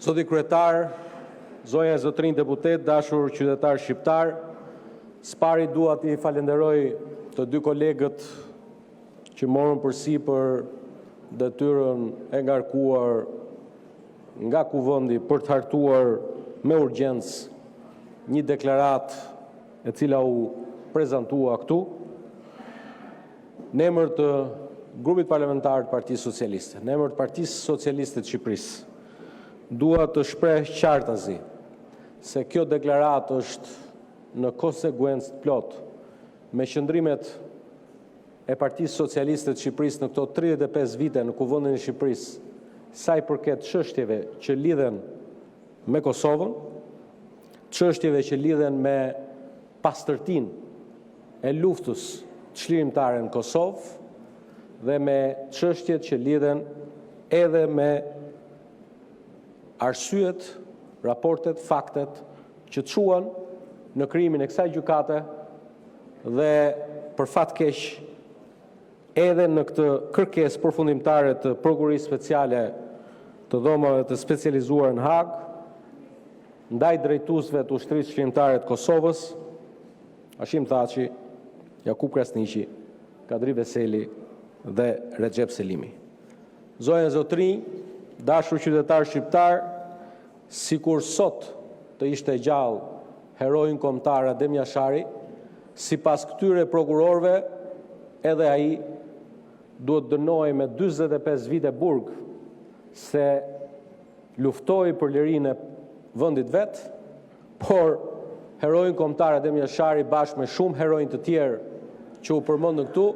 Zoti Kryetar, Zonja dhe zotërinj deputetë, Të dashur qytetarë shqiptarë, Së pari, dua t'i falënderoj të dy kolegët që morën përsipër detyrën e ngarkuar nga Kuvendi për të hartuar me urgjencë një deklaratë, e cila u prezantua këtu. Në emër të Grupit Parlamentar të Partisë Socialiste, në emër të Partisë Socialiste të Shqipërisë, dua të shpreh qartazi se kjo deklaratë është në konsekuencë të plotë me qëndrimet e Partisë Socialiste të Shqipërisë në këto 35 vjet në Kuvendin e Shqipërisë sa u përket çështjeve që lidhen me Kosovën, çështjeve që lidhen me pastërtinë e luftës çlirimtare në Kosovë dhe me çështjet që lidhen edhe me arsyet, raportet, faktet që çuan në krijimin e kësaj gjykate dhe, për fat të keq, edhe në këtë kërkesë përfundimtare të Prokurorisë Speciale të Dhomave të Specializuara në Hagë ndaj drejtuesve të Ushtrisë Çlirimtare të Kosovës, Hashim Thaçi, Jakup Krasniqi, Kadri Veseli dhe Rexhep Selimi. Zonja dhe zotërinj, Të dashur qytetarë shqiptarë, Sikur sot të ishte gjallë heroi ynë kombëtar, Adem Jashari, sipas këtyre prokurorëve, edhe ai duhet të dënohej me 45 vjet burg, se luftoi për lirinë e vendit të vet, por heroi ynë kombëtar, Adem Jashari, bashkë me shumë heronj të tjerë që u përmendën këtu,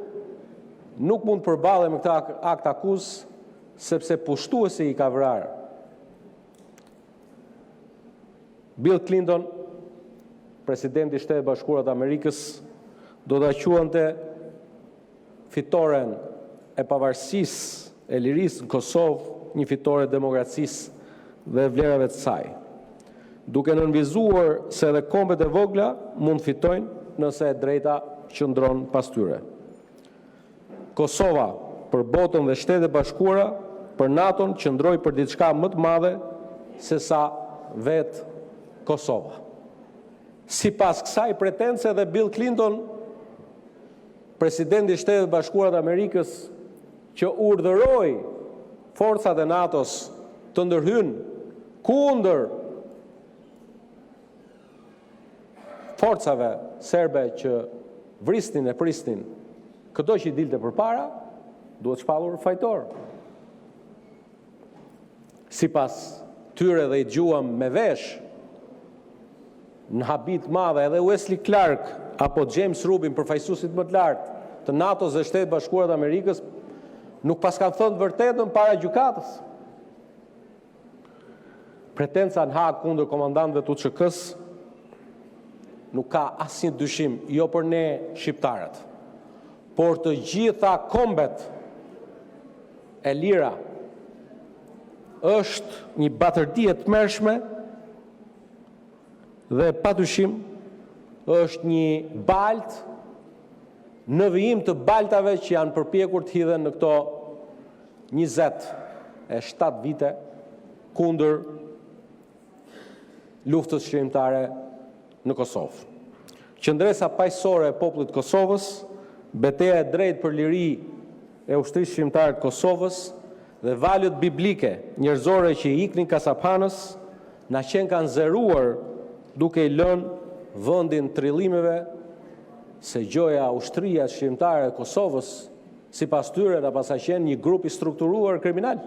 nuk mund të përballen me këtë aktakuzë, sepse pushtuesi i ka vrarë. Bill Klinton, presidenti i Shteteve të Bashkuara të Amerikës, do ta quante fitoren e pavarësisë, e lirisë në Kosovë një fitore të demokracisë dhe vlerave të saj, duke nënvizuar se edhe kombet e vogla mund të fitojnë nëse e drejta qëndron pas tyre. Kosova për botën dhe Shtetet e Bashkuara për NATO-n qëndroi për diçka më të madhe sesa vetë Kosova. Sipas kësaj pretence edhe Bill Klinton, presidenti i Shteteve të Bashkuara të Amerikës, që urdhëroi forcat e NATO-s të ndërhyjnë kundër forcave serbe që vrisnin e prisnin këdo që i dilte përpara, duhet shpallur fajtor. Sipas tyre dhe i dëgjuam me veshë në habi të madhe edhe Wesley Clark apo James Rubin, përfaqësuesit më të lartë të NATO-s dhe Shteteve të Bashkuara të Amerikës, nuk paskan thënë të vërtetën para gjykatës. Pretenca në Hagë kundër komandantëve të UÇK-së nuk ka asnjë dyshim, jo për ne shqiptarët, por të gjitha kombet e lira është një batërdi e tmerrshme dhe, pa dyshim, është një baltë në vijim të baltave që janë përpjekur të hidhen në këto 27 vjet kundër luftës çlirimtare në Kosovë. Qëndresa paqësore e popullit të Kosovës, beteja e drejtë për liri e Ushtrisë Çlirimtare të Kosovës dhe valët biblike njerëzore që i iknin kasaphanës na qenkan zeruar duke i lënë vendin trillimeve se gjoja Ushtria Çlirimtare e Kosovës, sipas tyre, na paska qenë një grup i strukturuar kriminal,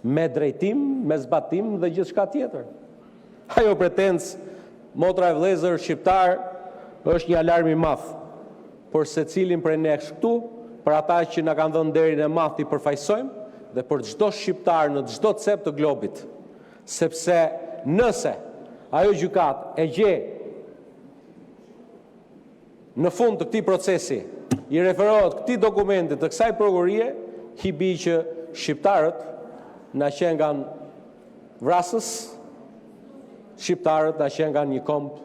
me drejtim, me zbatim dhe gjithçka tjetër. Ajo pretencë, motra e vëllezër shqiptarë, është një alarm i madh për secilin prej nesh këtu, për ata që na kanë dhënë nderin e madh t'i përfaqësojmë dhe për çdo shqiptar në çdo cep të globit, sepse nëse ajo gjykatë e gjen në fund të këtij procesi i referohet këtij dokumenti të kësaj prokurorie, i bie që shqiptarët na qenkan vrasës, shqiptarët na qenkan një komb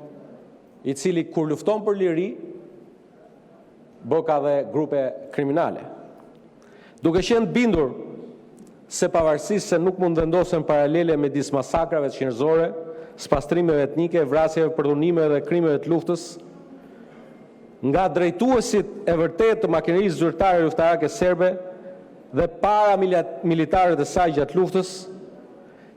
i cili kur lufton për liri bëka dhe grupe kriminale. Duke qenë të bindur. se pavarësisht se nuk mund të vendosen paralele midis masakrave çnjerëzore, spastrimeve etnike, vrasjeve, përdhunimeve dhe krimeve të luftës nga drejtuesit e vërtetë të makinerisë zyrtare luftarake serbe dhe paramilitarëve të saj gjatë luftës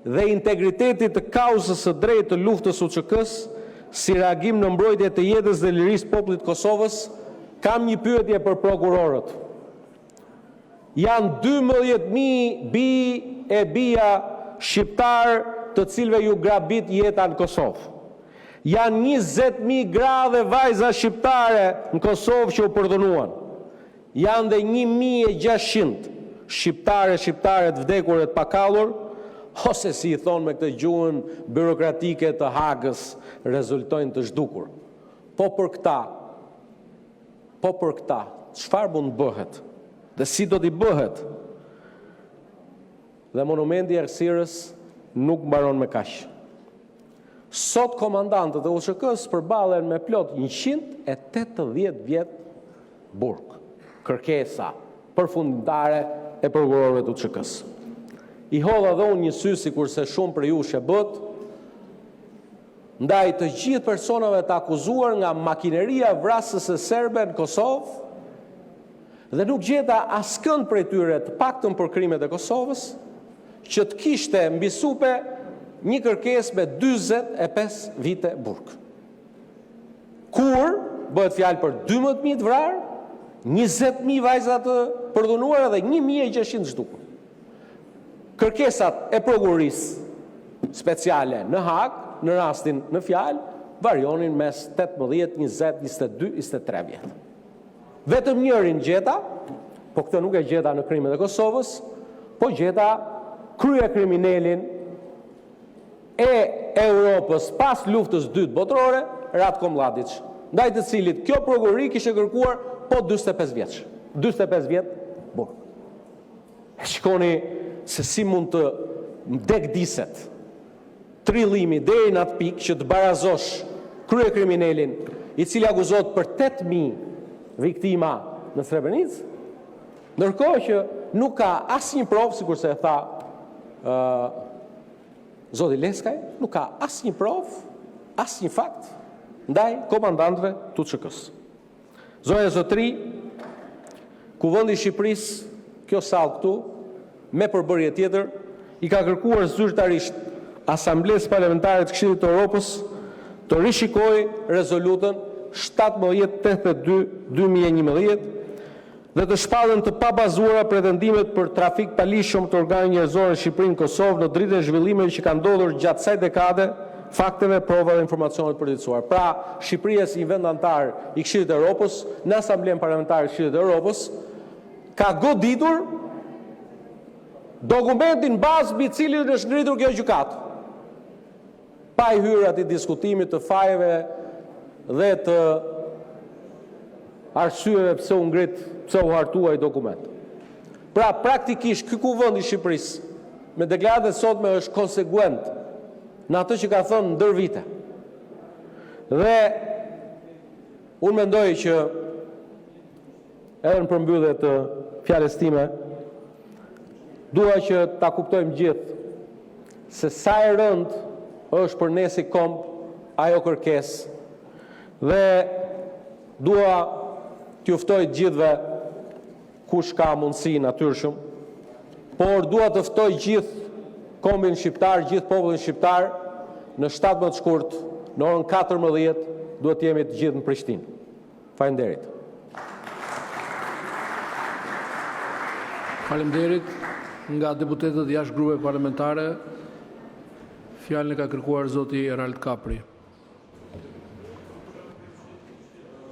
dhe integritetit të kauzës së drejtë të luftës së UÇK-së, si reagim në mbrojtje të jetës dhe lirisë së popullit të Kosovës, kam një pyetje për prokurorët. Janë 12 000 bij e bija shqiptare, të cilëve iu grabit jeta në Kosovë; janë 20 000 gra dhe vajza shqiptare në Kosovë që u përdhunuan; janë edhe 1 600 shqiptare e shqiptarë të vdekur e të pakallur, ose, si i thonë me këtë gjuhën burokratike të Hagës, rezultojnë të zhdukur. Po për këta, po për këta, çfarë mund të bëhet dhe si do t'i bëhet? Dhe monumenti i errësirës nuk mbaron me kaq. Sot komandantët e UÇK-së përballen me plot 180 vjet burg, kërkesa përfundimtare e prokurorëve të UÇK-së. I hodha edhe unë një sy, sikurse shumë prej jush e bëtë, ndaj të gjithë personave të akuzuar nga makineria vrasëse serbe në Kosovë dhe nuk gjeta askënd prej tyre, të paktën për krimet e Kosovës, që të kishte mbi supe një kërkesë me 45 vjet burg, kur bëhet fjalë për 12 000 të vrarë, 20 000 vajza të përdhunuara dhe 1 600 të zhdukur. Kërkesat e Prokurorisë Speciale në Hagë, në rastin në fjalë, varionin mes 18, 20, 22, 23 vjet. Vetëm njërin gjeta, por këtë nuk e gjeta në krimet e Kosovës, por gjeta kryekriminelin e Europës pas Luftës së Dytë Botërore, Ratko Mlladiç, ndaj të cilit kjo prokurori kishte kërkuar po 45 vjeç, 45 vjet burg. E shikoni se si mund të degdiset trillimi deri në atë pikë që të barazosh kryekriminelin, i cili akuzohet për 8000 viktima në Srebrenicë, ndërkohë që nuk ka asnjë provë, sikurse e tha zoti Leskaj, nuk ka asnjë provë, asnjë fakt ndaj komandantëve të UÇK-së. Zonja dhe zotërinj, Kuvendi i Shqipërisë, kjo sallë këtu, me përbërje tjetër, i ka kërkuar zyrtarisht Asamblesë Parlamentare të Këshillit të Europës të rishikojë rezolutën 1782 2011 dhe të shpallen të pabazuara pretendimet për trafik të paligjshëm të organeve njerëzore nga Shqipëria në Kosovë, në dritën e zhvillimeve që kanë ndodhur gjatë kësaj dekade, fakteve, provave dhe informacioneve të përditësuara. Pra, Shqipëria, si një vend anëtar i Këshillit të Europës, në Asamblenë Parlamentare të Këshillit të Europës, ka goditur dokumentin bazë mbi të cilin është ngritur kjo gjykatë, pa i hyrë atij diskutimit të fajeve dhe të arsyeve pse u ngrit, pse u hartua ai dokument. Pra, praktikisht, ky Kuvend i Shqipërisë, me deklaratën e sotme është konsekuent në atë që ka thënë ndër vite. Dhe unë mendoj që edhe në përmbyllje të fjalës sime, dua që ta kuptojmë të gjithë se sa e rëndë është për ne si komb ajo kërkesë dhe dua t'ju ftoj të gjithëve kush ka mundësi natyrshëm, por dua të ftoj gjithë kombin shqiptar, gjithë popullin shqiptar në 17 shkurt në orën 14 duhet të jemi të gjithë në Prishtinë. Faleminderit. Faleminderit! Nga deputetët jashtë grupeve parlamentare, fjalën e ka kërkuar zoti Erald Kapri.